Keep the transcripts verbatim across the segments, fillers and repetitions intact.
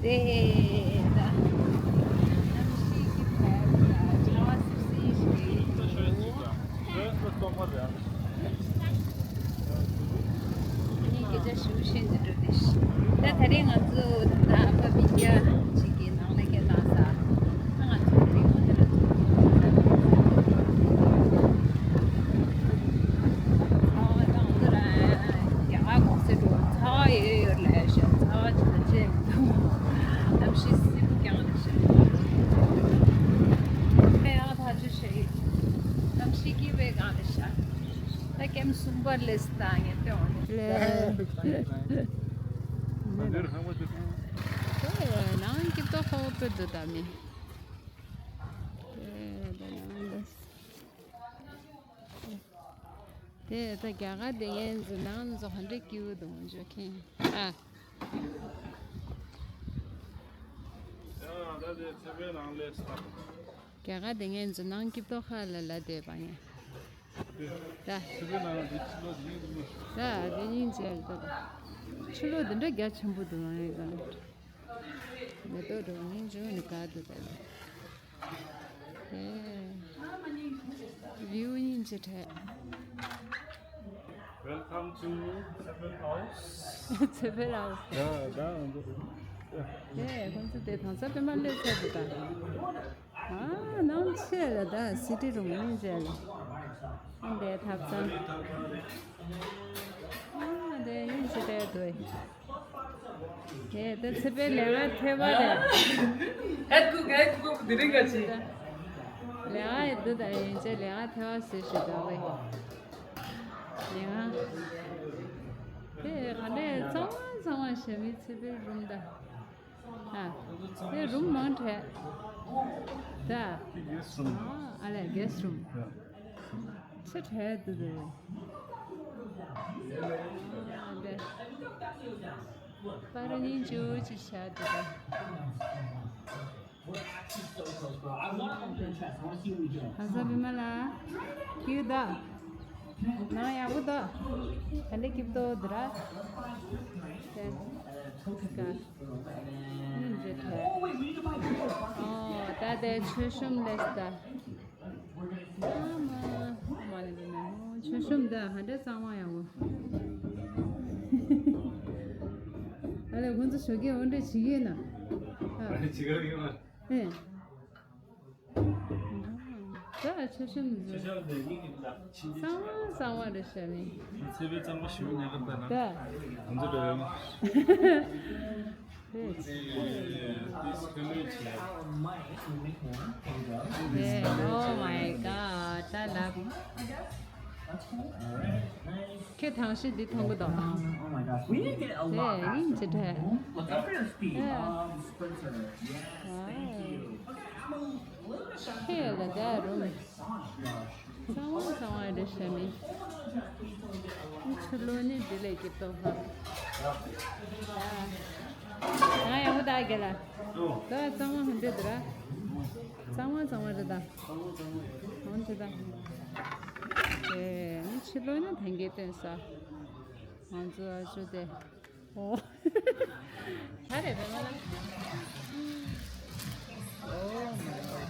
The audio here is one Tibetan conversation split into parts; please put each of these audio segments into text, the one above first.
དེ་ད་གནམ་གཤིས་ཀྱི་བར་ལ་ཆར་པ་སིབ་སིབ་ཞིག་རེད། ངས་སྐད་ཆ་ཞུ་བཞིན་དུ་འགྲོ་དེ་ཤི། ད་ད་རེས་ང་ཚོ་ད་ལྟ་ཨ་ཕ་བི་ཡ་ཅིག་གི་ནང་ལ་སྐད་བཏང་ས། ད་ང་ཚོ་རི་མོ་དེ་ལ་ཚུར་ཚུར་ཚ་བ་དང་དེ་ར་རྒྱ་གར་གོང་སེ་འགྲོ་ཚ་བ་ཡོད་ཡོད་ལས་ཤ་ཚ་བ་ཅིག་ལ་བཅད་མི་འདུག་གནམ་གཤིས་སིབ་རྒྱང་ལ་ཤ། དཔེ་ཡག་ཐག་ཆོད་ཤ་ཡོད། གནམ་གཤིས་ཀྱི་དཔེ་གང་ལ་ཤ། ད་ཀེམ་གསུམ་པ་ལས་ད་ངས་ལྟོས་འོང་། ལས། ནང་གི་ཏོག་ཧོ་པེ་དུ་ད་མི། དེ་ད་རྒྱ་གར་དེ་ངན་ཟི་ནང་ནི་ཚོ་ཧ་འདྲེ་ཀིའུ་དུ་འཇོ་ཁེན་ཨ། རྒྱ་གར་དེ་ངན་ཟི་ནང་གི་ཏོག་ཧ་ལ་ལ་དེ་པ་ངན། ད། ད་དེ་སྙིང་རྗེ་ལ་ད། ཕྱི་ལོགས་འདི་འདྲ་རྒྱ་ཆེན་པོ་འདུག་ཨང་ཡོད་ག་མེ་ཏོག་འགྲོ་སྙིང་རྗེ་ནི་ག་འདུག་ད། ཨེ། བིའུ་སྙིང་རྗེ་འཕྲད། Welcome to Seven House. Seven House. ཡ་ད་ང་ཚོ། ཡ། ཨེ་ཁོང་ཚོ་དེ་དང་ས་པད་མ་སླེབས་ཚར་འདུག་ད། ཨ། ནང་ཆེ་ལ་ད་སི་ཊི་རུམ་ཡིན་ཟེར་ལ། ཨ་འདའི་ཐབ་ཚང་། ཨ་འདའི་ཡིན་ཟེར་བསྡད་འདུག་ངས་ད་ཚེ་པའི་ལས་ཀ་ཐེ་བ་རེད། ཧད་ཀུ་ཧད་ཀུ་དེ་རིང་ག་ཅི། ལས་ཀ་ཡི་འདི་ད་ཡིན་ཅེ་ལས་ཀ་ཐེ་བ་ཟེར་ཞིག་འདུག་གས། ལས་ཀ་དེ་ག་འདྲས་གཙང་མ་གཙང་མ་ཞེ་མི་ཚེ་པའི་རུམ་ད། ཨ། དེ་རུམ་མང་དྲགས། ད། ཨ་ལས་གེ་སི་རུམ། ཆེ་དྲགས་འདུག་དེ། ཨ་དེ། པར་རྙིང་བཅུ་ཅིག་བཞག་འདུག་ད། ཧ་ས་བི་མ་ལ། ཁྱེད་ད། ནང་ཡག་པོ་ད། ག་འདྲ་སྐྱིད་པོ་འདུག་ར། དེ། ཀ་སྙིང་རྗེ་ཐལ། ཨོ་ད་དེ་མཆོད་གཤོམ་ལས་ད། ཨ་མ། མ་ནི་འདི་ན་མཆོད་གཤོམ་ད་ཧ་འདྲ་གཙང་མ་ཡག་པོ། ཨ་ལས་ཁོང་ཚོ་ཞོགས་ཀས་འོ་འདྲ་བྱེད་ཀྱི་ཡོད་ན། ཨ། ཨ་ནི་བྱེད་ཀྱི་ཡོད་མ། ཨེ། ད་ཆོས་ཤམ་ཆོས་ཤམ་དེ་ཡིན་གྱི་ད་ཕྱིན་ཆད་གཙང་མ་གཙང་མ་རེད་ཤག་ནི། ཚེ་བའི་གཙང་མ་ཞུ་ཉག་ག་ད་ན། ད། ང་ཚོ་འདྲ་ཡོད་མ། This canoe chair. Oh my god. ད་ལབ། ཁྱེད་ཐང་ཤིང་འདི་མཐོང་གི་འདུག་དེ་ཡིན་ཅི་འདྲ། ཁྱེད་ལ་ད་རུང་། གཙང་བ་གཙང་བ་རེད་ཤ་མི། ཕྱི་ལོགས་ནས་འདི་ལས་ཀྱི་ཏོག་ཧ། ང་ཡང་བུ་དག་གེ་ལ། ད་གཙང་བ་ཧ་འདྲེ་འདི་ར། གཙང་བ་གཙང་བ་རེད་ད། ཧོན་ཅི་ད། ཨེ་ནི་ཕྱི་ལོགས་ནས་ཐན་གེ་སྟོན་ས། ང་ཚོ་ཨ་ཅོ་དེ། ཨོ། ད་རེད་པད་མ་ལགས། Oh my god.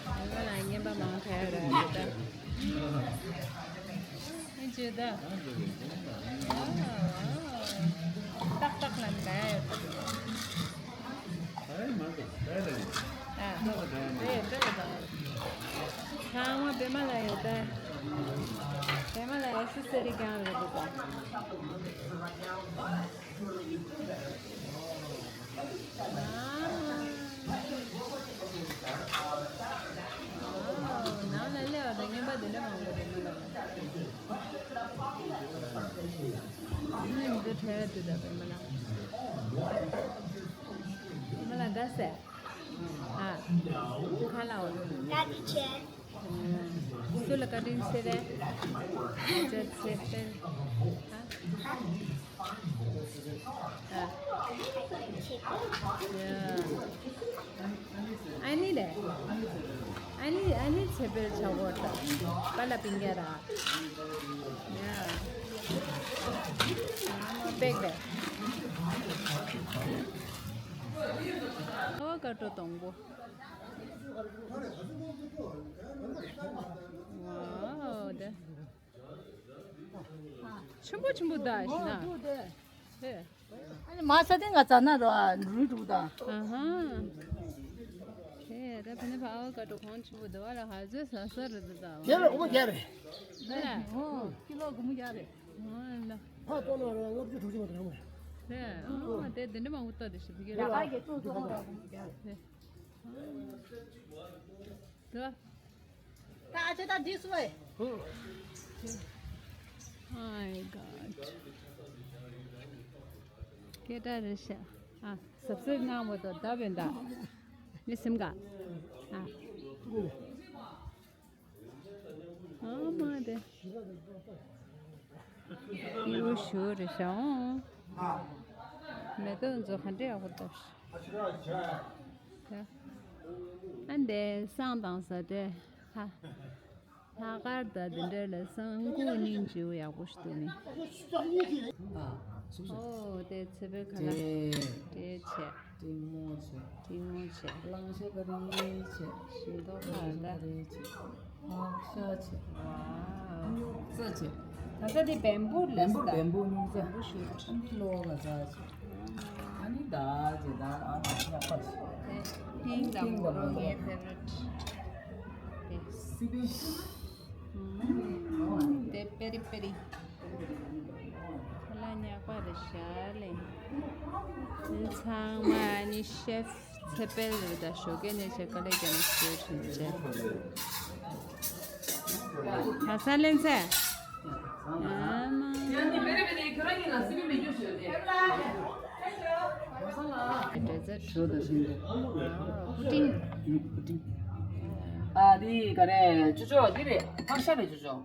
པད་མ་ལགས་རྔན་པ་མང་དྲགས་ར་ད། ཨེ་ཇེ་ད། ཏག་ཏག་ལ་འདའ་ཡོད་ད། ཨ། རེད་རེད་ད། ཚང་མ་པད་མ་ལགས་ཡོད་ད། པད་མ་ལགས་ཨེ་སི་སི་རི་རྐྱང་རེད་ད། ཨ། ཨ། ནང་ལ་སླེབས་པ་དང་རྔན་པ་དེ་འདྲ་མང་པོ་རེད་མ་ལགས། ཨ་ནི་འདི་ཁྲལ་དེ་ད་པད་མ་ལགས། པད་མ་ལགས་དགའ་སེ། ཨ། ཁ་ལ་འོ། ད་དེ་ཆེ། སུ་ལ་བཀའ་དྲིན་ཆེ་རེད། ཅེ་ཚེ་བརྟན། ཨ། ཨ། ཡ། ཨ་ནི་ལེ། ཨ་ནི་ཨ་ནི་ཚེ་འཕེལ་ཆ་གོ་ད། པ་ལ་པིང་ག་ར། ཡ། པེག་པེག། སྐར་བྲོ་དང་པོ། ཝའོ། དེ་ཆེན་པོ་ཆེན་པོ་འདུག་ཤི་ན། དེ། ཨ་ནི་མ་ས་སྟེང་ག་ཙ་ན་རོ་ཨ་རུ་རུ་དང་། ཨ་ཧ། དེ་ད་ཕ་ནི་ཕ་ཨ་ཀ་ཏོ་གོང་ཆེན་པོ་འདུག་བ་ལ་ཧ་ཟོས་ས་ས་རུ་འདུག་ད། དེ་ལ་སྒོར་མོ་བརྒྱ་རེད། དེ་ལ། ཨོ་ཀི་ལོ་སྒོར་མོ་བརྒྱ་རེད། ཨོ་ལ། ཕ་ཏོ་ན་རོ་ལྔ་བཅུ་དྲུག་ཅུ་མ་དྲངས་མོད། དེ་ཨོ་དེ་འདི་འདྲ་མང་པོ་ལྟ་དེ་ཞིག་དེ་གས་ལ། ཡ་ག་གི་ཏོ་ཏོ་ན་རོ་སྒོར་མོ་བརྒྱ་རེད། དེ། དེ། ད་ཨ་ཅེ་ད་this way. Oh my God. སྐད་གྲགས་རེད་ཤག་ཨ། སབ་སིབ་གནང་བ་དང་ད་བེན་ད། མི་སེམས་ག་ཨ། ཨ་མ་དེ། ཡོ་ཤུ་རེད་ཤག་མེ་ཏོག་ཚོ་ག་འདྲ་ཡག་པོ་འདུག་ཨ་འདས་བསང་དང་ཟ་འདྲེ། ཧ། ལྷག་དཀར་དང་འདི་འདྲ་ལ་བསང་ཁུག་སྙིང་རྗེ་པོ་ཡག་པོ་ཞིག་འདུག་ནི། ཨ། སུབ་སུབ། ཨོ་དེ་ཚེ་འཕེལ་ཁ་ལག་དེ་བྱས། ཏིང་མོ་བྱས། ཏིང་མོ་བྱས། གླང་ཆེན་ཀ་རི་བྱས། ཤིང་ཏོག་ཁ་ལག་ཀ་རི་བྱས། ཕག་ཤ་བྱས། ཝའོ། སྨྱུག་རྩ་བྱས། ད་ལྟ་དེ་བེམ་པུ་ལ་བེམ་པུ་ད། བེམ་པུ་སྨྱུག་རྩ། བེམ་པུ་ཤུ་ཊི། ཨ་འདི་ལོ་ག་ཟ་བྱས། ཨ་ནི་ད་ཇེ་ད་ཨ་ད་ཡག་པ་ཞིག་ཨེ། ཧིང་དང་མོ་རོ་ངའི་ཕེ་ཝ་རི་ཊི། དེ། སི་པན། ཨུམ། དེ་པེ་རི་པེ་རི། ཁ་ལག་ཉག་པ་རེད་ཤག་ལེ། འདི་ཚང་མ་ཨ་ནི་ཤེཕ་ཚེ་འཕེལ་རེད་ད། ཞོགས་ཀས་ནས་བྱས་དཀའ་ལས་རྒྱབ་ནས་བཟོས་བྱས་བྱས། ཨ་ས་ལེན་ཚེ། ཨ་མ། འབྲས་རྫས་བྲོ་དང་ཞིམ་པོ། པུ་ཏིང་། པུ་ཏིང་། ཨ་འདི་ག་རེ་ཅོ་ཅོ་འདི་རེད། ཕག་ཤ་རེད་ཅོ་ཅོ།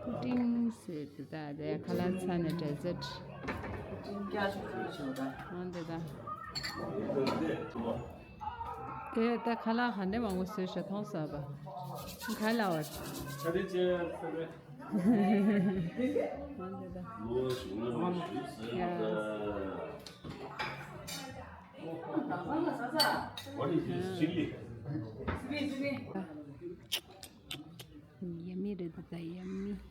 པུ་ཏིང་ཟེར་དེ་དག་དེ་ཁ་ལག་ཚ་ནས་འབྲས་རྫས། པུ་ཏིང་རྒྱ་ཆུ་ཆུ་ཆུ་ད། ཨང་དེ་དག་དེ་ད་ཁ་ལག་ག་འདྲ་མང་པོ་བཟོས་ཤག་མཐོང་སོང་པ། ག་ལ་བར། ཆ་དེ་ཅན་ཟེར་བས། ཨང་དེ་དག་ལོ་ཞུ་ལོ་ཞུ་ཟེར་ཡ། ད། What is this? Chili? Yummy རེད་ད། Yummy། དེ་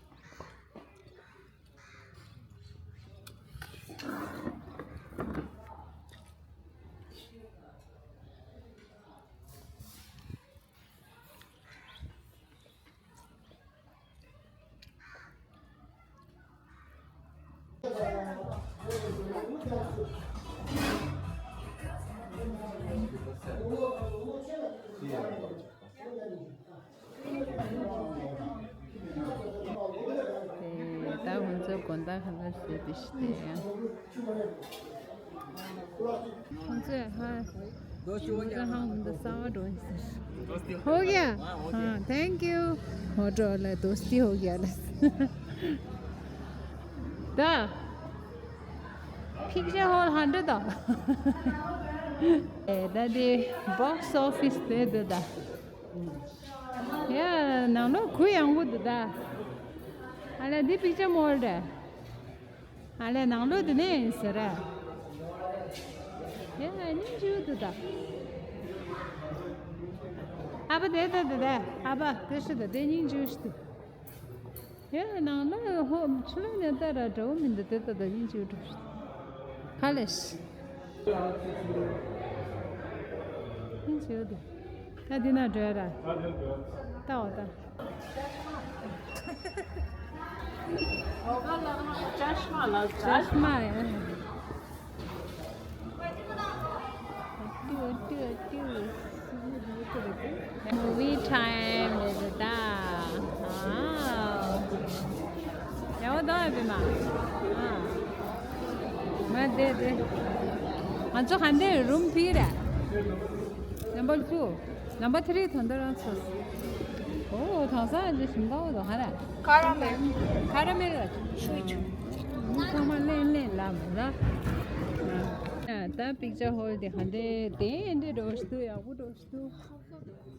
ད་ང་ཚོ་དགོང་དག་ག་ལ་ཟེར་དེ་ཤི་དེ་ཡང་། ཁོང་ཚོས་ཧ། ཁོང་ཚོས་ཧ་ཧུན་དུ་གསར་བ་འགྲོ་ཡིན་ཟེར། ཧོ་གྱ། ཧ། Thank you. ཧོ་འགྲོ་ལ་དོ་སྟི་ཧོ་གྱ་ལ། ད། Picture hall ཧ་འདྲ་ད། ཨེ་ད་དེ་box office དེ་འདུག་ད། ཡ། ནང་ལོགས་གུ་ཡངས་པོ་འདུག་ད། ཨ་ལ་འདི་picture mall རེད། ཨ་ལས་ནང་ལོགས་འདི་ནས་ཡིན་ཟེར་ར། ཡ་སྙིང་རྗེ་པོ་འདུག་ད། ཨ་ཕ་དེ་ད་ད་ད་ཨ་ཕ་དེ་ཤི་ད་དེ་སྙིང་རྗེ་པོ་ཞིག་འདུག་ཡ་ནང་ལོགས་ཧོ་ཕྱི་ལོགས་ནས་ལྟ་ར་འདྲ་བོ་མི་འདུག་དེ་ད་ད་སྙིང་རྗེ་པོ་འདུག་ཁ་ལས་ཤི། སྙིང་རྗེ་པོ་འདུག་ད་འདི་ན་འགྲོ་ཡ་ར། ལྟ་འོ་ད། ཅ་ཤ་མ་ལ་ཅ་ཤ་མ་ཡ། Movie time རེད་ད། ཨ། ཡག་པོ་འདུག་ཨ་བི་མ། ཨ། མ་དེ་དེ། ང་ཚོ་ག་འདྲ་རུམ་ཕི་ར། Number two། Number three ད་ལྟ་རང་ཚོ། ཨོ་དེང་སང་འདི་ཞིམ་པོ་འདུག་ཧ་ར། ཁ་ར་མེལ། ཁ་ར་མེལ་ར། ཆུ་ཆུ། ཚང་མ་ལེན་ལེན་ལ་མ་ར། ད་picture hall དེ་ག་འདྲ་དེ་འདྲ་འགྲོ་ཞིག་འདུག་ཡག་པོ་འགྲོ་ཞིག་འདུག་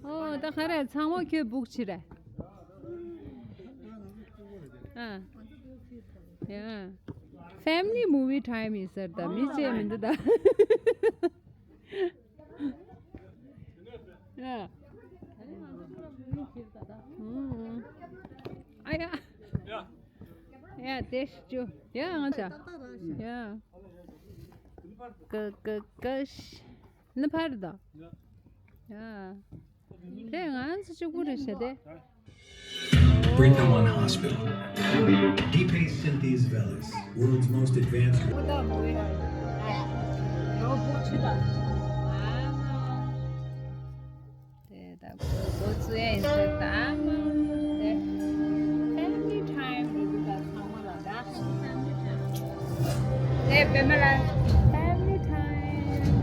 ཨོ་ད་ག་རེ་ཚང་མ་ཁྱོད་book བྱེད་རེད། ཨ། ཡ། Family movie time ཡིན་ཟེར་ད་མི་བྱེད་མི་འདུག་ད། ཡ། ཨ་ཡ། ཡ། ཡ་དེ་ཞུ། ཡ་ང་ཚ། ཡ། ཀ་ཀ་ཀ་ཤ། ནི་ཕར་ད། ཡ། དེ་ང་ཚོ་གཅིག་པུ་རེད་ཤག་དེ། Brigham One Hospital. Deepe Synthese Veles, world's most advanced. དེ་ད་གོ་ཚུལ་ཡིན་ཚེ་ད་མ་དེ་family time རེད་འདུག་ད་ཚང་མ་ལ་ད། དེ་བེ་མ་ལ་family time.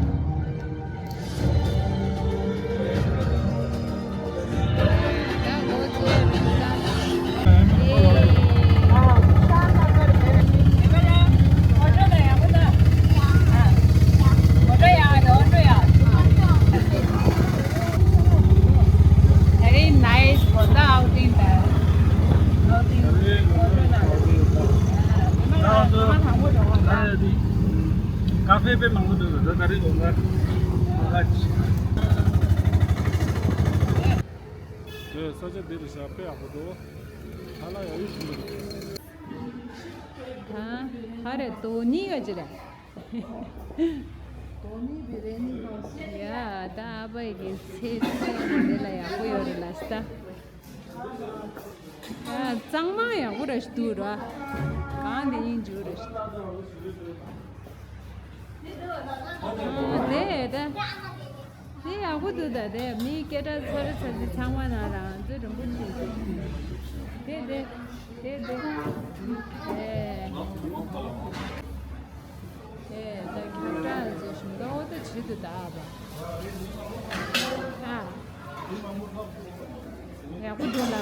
Very nice for the outing. ཀ་ཧྥེ་དཔེ་མང་པོ་འདུག་ད་ད་རེས་ལོ་ན། ཨ་ཅི། ས་ཆ་འདི་རུ་ཞག་དཔེ་ཡག་པོ་འདུག་ཧ་ལ་ཡག་ཡོད་ཞིག་འདུག་ད་ཧ་རེ་དོ་ནི་ཡོད་ཅི་རེད། དོ་ནི་བི་རེ་ནི་ཧོ་སི་ཡ། ད་ཨ་ཕའི་གི་ཚེ་ཚེ་འདི་ལ་ཡག་པོ་ཡོད་རེད་ལ་ས། ཨ་གཙང་མ་ཡག་པོ་ར་ཞིག་འདུག་ར། གང་དེ་ཡིན་འཇུ་ར་ཞིག་ཨ་དེ་དེ་དེ་ཡག་པོ་འདུག་ད་དེ་མི་སྐད་གྲགས་ཚ་རེ་ཚ་རེ་ཚང་མ་ན་རང་ཚོ་རིན་པོ་ཆེ་ཞིག་དེ་དེ་དེ་དེ་དེ། ཨེ། ཨེ། ད་ཁྱོད་ཀྲང་ཟེར་བཞིན་ད་འོ་ད་བྱེད་དུ་ད་ཨ་པ། ཨ། ཡག་པོ་འདུག་ལ་ད།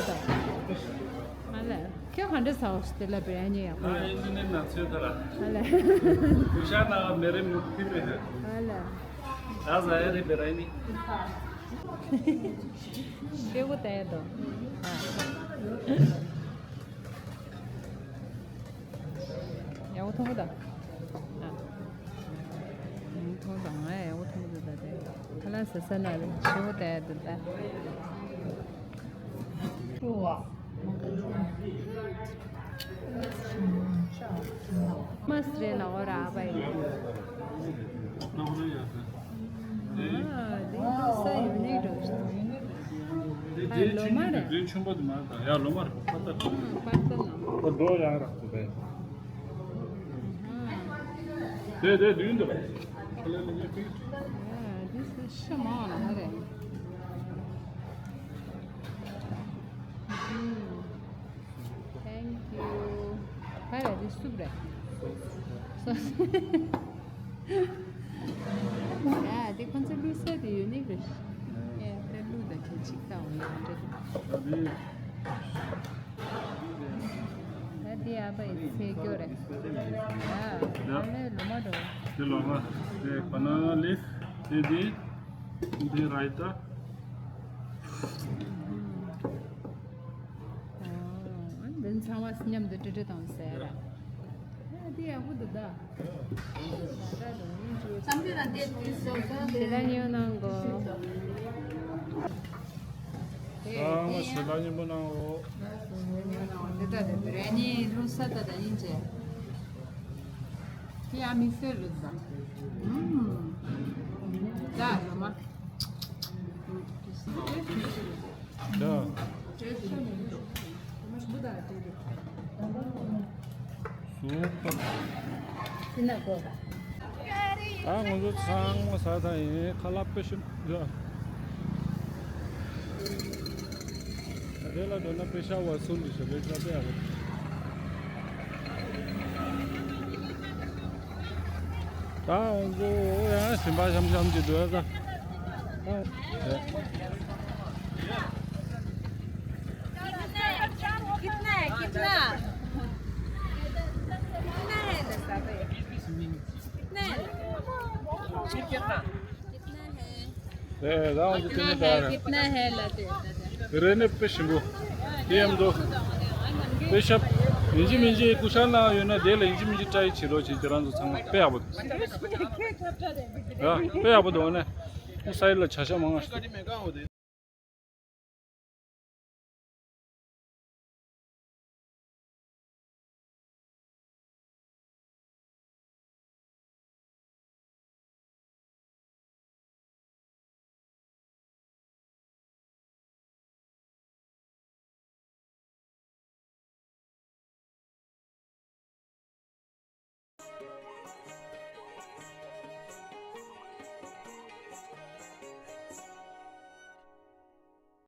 ཨ་ལ། ཁྱོད་ག་འདྲ་ཟ་འོ་ཞིག་དེ་ལ་བེ་ར་ནི་ཡག་པོ། ཨ་ཡིན་ནི་ན་ཚོད་ད་ར། ཨ་ལ། གུ་ཤ་ན་མེ་རེ་མུ་ཐི་རེ། ཨ་ལ། ད་ཟ་ཡ་རེ་བེ་ར་ནི། ཤེས་པོ་ད་ཡ་དོ། ཨ། ཡག་པོ་མཐོང་གི་འདུག་ཨ། ཡག་པོ་མཐོང་གི་འདུག་ང་ཡག་པོ་མཐོང་གི་འདུག་ད་དེ། ཁ་ལག་ཟ་ས་ན་རེད་ཆེ་བོ་ད་ཡ་འདུག་ད། མ་སི་རེད་ལ་འོ་ར་ཨ་བ་ཡིན། ཨ་དེ་ས་ཡོད་ནི་འགྲོ། དེ་ཨ་ལོ་མ་རེད། དེ་ཆུན་པོ་དེ་མ་རེད་ད། ཡ་ལོ་མ་རེད། པ་ཏ་རེད། པ་ཏ་ན། ད་འགྲོ་ཡ་ར་ཁོ་པས། དེ་དེ་མདུན་དུ་རེད། ཁ་ལས་ལ་ཉེ་ཕིག་ཨ་དེ་ས་ཤ་མང་ལ་ཧ་རེད། Thank you. ཧ་རེད། དེ་སུབ་རེད། སོ་སོ། ཡ་དེ་ཁོང་ཚོ་བླུགས་ས་དེ་ཡོད་ནི་རེད། ཡ་དེ་བླུགས་ད་ཁྱེད་ཅིག་ལྟ་འོང་ཡ་འདྲ་དེ། ད་དེ་ཨ་ཕ་ཡི་ཚེ་སྐྱོ་རེད། ཡ་ཨ་ལས་ལོ་མ་འགྲོ། དེ་ལོ་མ། དེ་བ་ན་ན་ལིབ། དེ་དེ། དེ་ར་ཡི་ཏ། འདི་ཚང་མ་མཉམ་དུ་ཀྲི་ཀྲི་བཏང་ཟེར། ཨ་དེ་ཡག་པོ་འདུག་ད། ཞེ་དྲག་ཉོ་གནང་གོ། ཚང་མ་ཞེ་དྲག་ཉོ་གནང་གོ། འདི་ད་དེ་རེ་ནི་ལུ་ས་ད་ད་ཡིན་ཅེ། དེ་ཡང་དམིགས་བསལ་རེད་ད། ཨུམ། ད་ལོ་མ། ད། སུ་པ། ད་ང་ཚོ་ཚང་མ་ཟ་ཐང་ཡིན། ཁ་ལག་དཔེ་ཞིམ་འདུག་དེ་ལ་འགྲོ་ན་པེ་ཤ་བ་སུ་འདི་ཞོ་པེ་ཤ་དཔེ་ཡག་པོ། ད་ང་ཚོ་ཡང་ཞིམ་པ་ཤམ་ཤམ་ཅིག་འདུག་ད། कितना है, कितना? कितना है दस रुपए? कितना है? कितना है? ཨེ་ད་ང་ཚོ་དེ་ནས་ད་རེད། कितना है लाते हैं दादा? རེ་ནས་དཔེ་ཞིམ་པོ། ཨེ་ཡམ་དོ། དཔེ་ཞབས། ཡིན་གཅིག་མིན་གཅིག་སྐུ་ཤ་ནང་ཡོད་ན་དེ་ལ་ཡིན་གཅིག་མིན་གཅིག་ཏྲའི་བྱེད་རོགས་བྱེད། ཁྱེད་རང་ཚོ་ཚང་མ་དཔེ་ཡག་པོ་འདུག་ཨ་དཔེ་ཡག་པོ་འདུག་ཨ་ནི། ཁོང་ས་ཡི་ལ་བྱ་ཤ་མང་ང་ཞིག